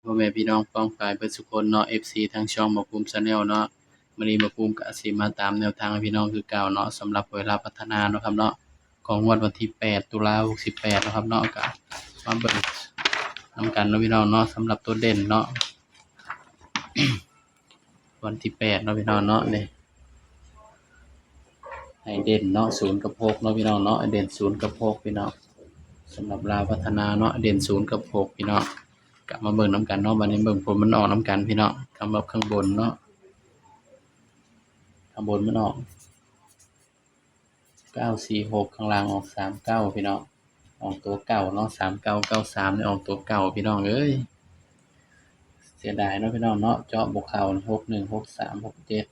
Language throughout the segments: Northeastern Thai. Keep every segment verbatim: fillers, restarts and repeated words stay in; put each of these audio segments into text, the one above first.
พ่อแม่พี่น้องป้องปายเบิดสุคนเนาะ เอฟซี ทางช่องบ่าวภูมิ Channel เนาะ มื้อนี้บ่าวภูมิก็สิมาตามแนวทางให้พี่น้องคือเก่าเนาะ สำหรับหวยลาวพัฒนาเนาะครับเนาะ ของงวดวันที่แปด ตุลา หกสิบแปดเนาะครับเนาะ ก็มาเบิ่งนำกันเนาะพี่น้องเนาะ สำหรับตัวเด่นเนาะ วันที่แปดเนาะพี่น้องเนาะ นี่ ให้เด่นเนาะ ศูนย์กับหกเนาะพี่น้องเนาะ เด่นศูนย์กับหกพี่น้อง สำหรับลาวพัฒนาเนาะ เด่นศูนย์กับหกพี่น้อง ก็มาเบิ่งนำกันเนาะ บัดนี้เบิ่งผลมันออกนำกันพี่น้อง สำหรับข้างบนเนาะ ข้างบนมันออก เก้าสี่หก ข้างล่างออก สามเก้า พี่น้อง ออกตัวเก่าเนาะ สามเก้า เก้าสาม นี่ออกตัวเก่าพี่น้องเอ้ย เสียดายเนาะพี่น้องเนาะ เจาะบ่เข้า หกหนึ่ง หกสาม หกเจ็ด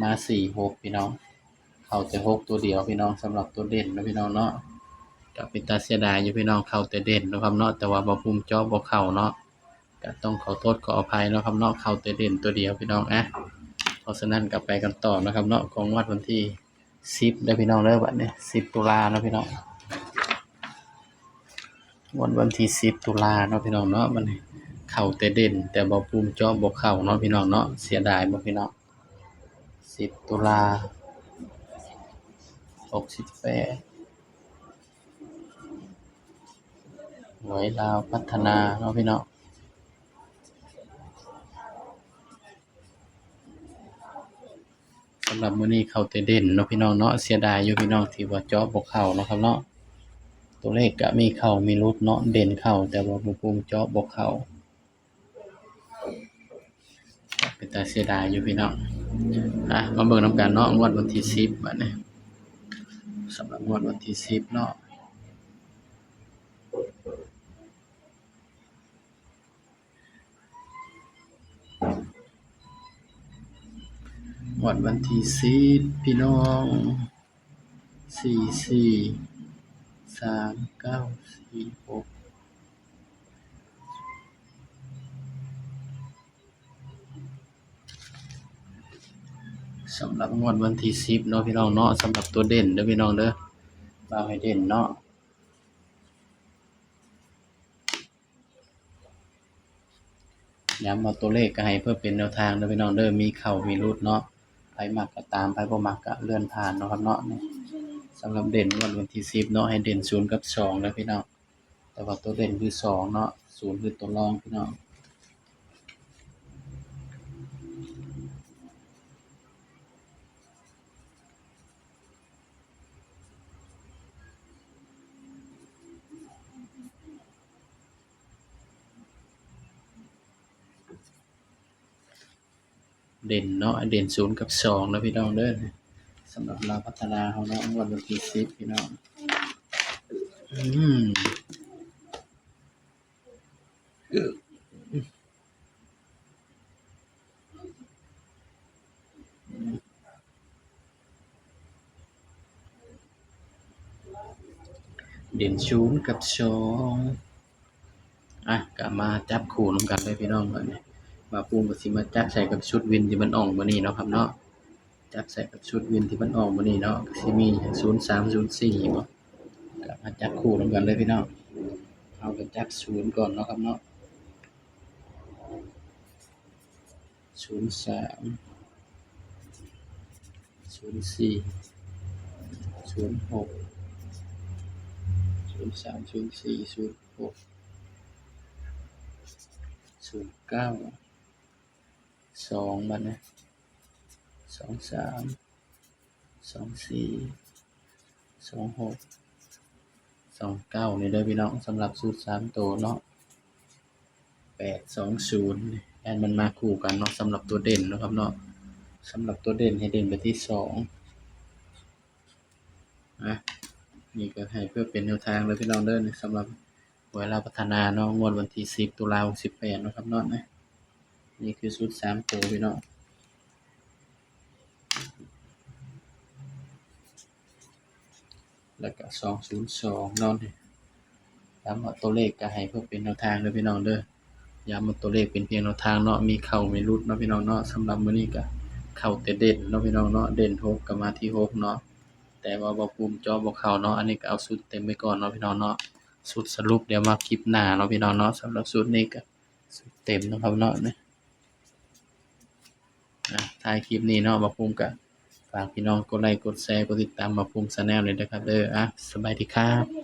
มาสี่หกพี่น้อง เข้าแต่หกตัวเดียวพี่น้อง สำหรับตัวเด่นเนาะพี่น้องเนาะ ก็เป็นตาเสียดายอยู่พี่น้อง เข้าแต่เด่นเนาะครับเนาะ แต่ว่าบ่าวภูมิเจาะบ่เข้าเนาะ ก็ต้องขอโทษขออภัยเนาะครับเนาะ เข้าแต่เด่นตัวเดียวพี่น้องอะ เพราะฉะนั้นก็ไปกันต่อนะครับเนาะ ของงวดวันที่สิบเด้อพี่น้องเด้อ บัดนี้ สิบ ตุลาเนาะพี่น้อง งวดวันที่สิบ ตุลาเนาะพี่น้องเนาะ บัดนี้ เข้าแต่เด่น แต่บ่าวภูมิเจาะบ่เข้าเนาะพี่น้องเนาะ เสียดายบ่พี่น้อง สิบ ตุลา หกสิบแปด หวยลาวพัฒนาเนาะพี่น้อง สำหรับมื้อนี้เข้าแต่เด่นเนาะพี่น้องเนาะ เสียดายอยู่พี่น้องที่ว่าเจาะบ่เข้าเนาะครับเนาะ ตัวเลขก็มีเข้ามีหลุดเนาะ เด่นเข้า แต่ว่าบ่าวภูมิเจาะบ่เข้า เป็นตาเสียดายอยู่พี่น้อง อ่ะ มาเบิ่งนำกันเนาะ งวดวันที่สิบ บัดนี้ สำหรับงวดวันที่สิบเนาะ งวดวันที่สิบ พี่น้อง สี่สี่ สามเก้า สี่หก สำหรับงวดวันที่สิบเนาะพี่น้องเนาะ สำหรับตัวเด่นเด้อพี่น้องเด้อ บ่าวให้เด่นเนาะ ย้ำว่าตัวเลขก็ให้เพื่อเป็นแนวทางเด้อพี่น้องเด้อ มีเข้ามีหลุดเนาะ ไผมักก็ตาม ไผบ่มักก็เลื่อนผ่านเนาะครับเนาะ นี่ สำหรับเด่นงวดวันที่สิบเนาะ ให้เด่นศูนย์กับสองเด้อพี่น้อง แต่ว่าตัวเด่นคือสองเนาะ ศูนย์คือตัวรองพี่น้อง เด่นเนาะ เด่นศูนย์กับสองนะพี่น้องเด้อ สำหรับลาวพัฒนาเฮาเนาะ งวดวันที่สิบพี่น้อง อืม เด่นศูนย์กับสอง อ่ะ ก็มาจับคู่นำกันเลยพี่น้อง บัดนี้ บ่าวภูมิก็สิมาจับใส่กับชุดวินที่มันออกมื้อนี้เนาะครับเนาะ จับใส่กับชุดวินที่มันออกมื้อนี้เนาะ ก็สิมีศูนย์สาม ศูนย์สี่ บ่ ก็มาจับคู่นำกันเลยพี่น้อง เอาไปจับศูนย์ก่อนเนาะครับเนาะ ศูนย์สาม ศูนย์สี่ ศูนย์หก ศูนย์สาม ศูนย์สี่ ศูนย์หก ศูนย์เก้า สอง บัดนี้ สองสาม สองสี่ สองหก สองเก้า นี่เด้อพี่น้อง สำหรับสูตรสามตัวเนาะ แปดสองศูนย์ นี่ แอดมันมาคู่กันเนาะ สำหรับตัวเด่นเนาะครับเนาะ สำหรับตัวเด่นให้เด่นไปที่สอง นะ นี่ก็ให้เพื่อเป็นแนวทางเลยพี่น้องเด้อ สำหรับหวยลาวพัฒนาเนาะ งวดวันที่สิบ ตุลา หกสิบแปด เนาะครับเนาะ นะ นี่คือสูตรสามตัวพี่น้อง แล้วก็ สองศูนย์สอง เนาะ นี่ ย้ำว่าตัวเลขก็ให้เพื่อเป็นแนวทางเด้อพี่น้องเด้อ ย้ำว่าตัวเลขเป็นเพียงแนวทางเนาะ มีเข้ามีหลุดเนาะพี่น้องเนาะ สำหรับมื้อนี้ก็เข้าแต่เด่นเนาะพี่น้องเนาะ เด่นหกก็มาที่หกเนาะ แต่ว่าบ่าวภูมิเจาะบ่เข้าเนาะ อันนี้ก็เอาสูตรเต็มไว้ก่อนเนาะพี่น้องเนาะ สูตรสรุปเดี๋ยวมาคลิปหน้าเนาะพี่น้องเนาะ สำหรับสูตรนี้ก็ เต็มๆ นะครับเนาะ นะ อ่ะ ท้ายคลิปนี้เนาะ บ่าวภูมิก็ฝากพี่น้องกดไลค์ กดแชร์ กดติดตามบ่าวภูมิ Channel เลยนะครับเด้อ อ่ะ สบายดีครับ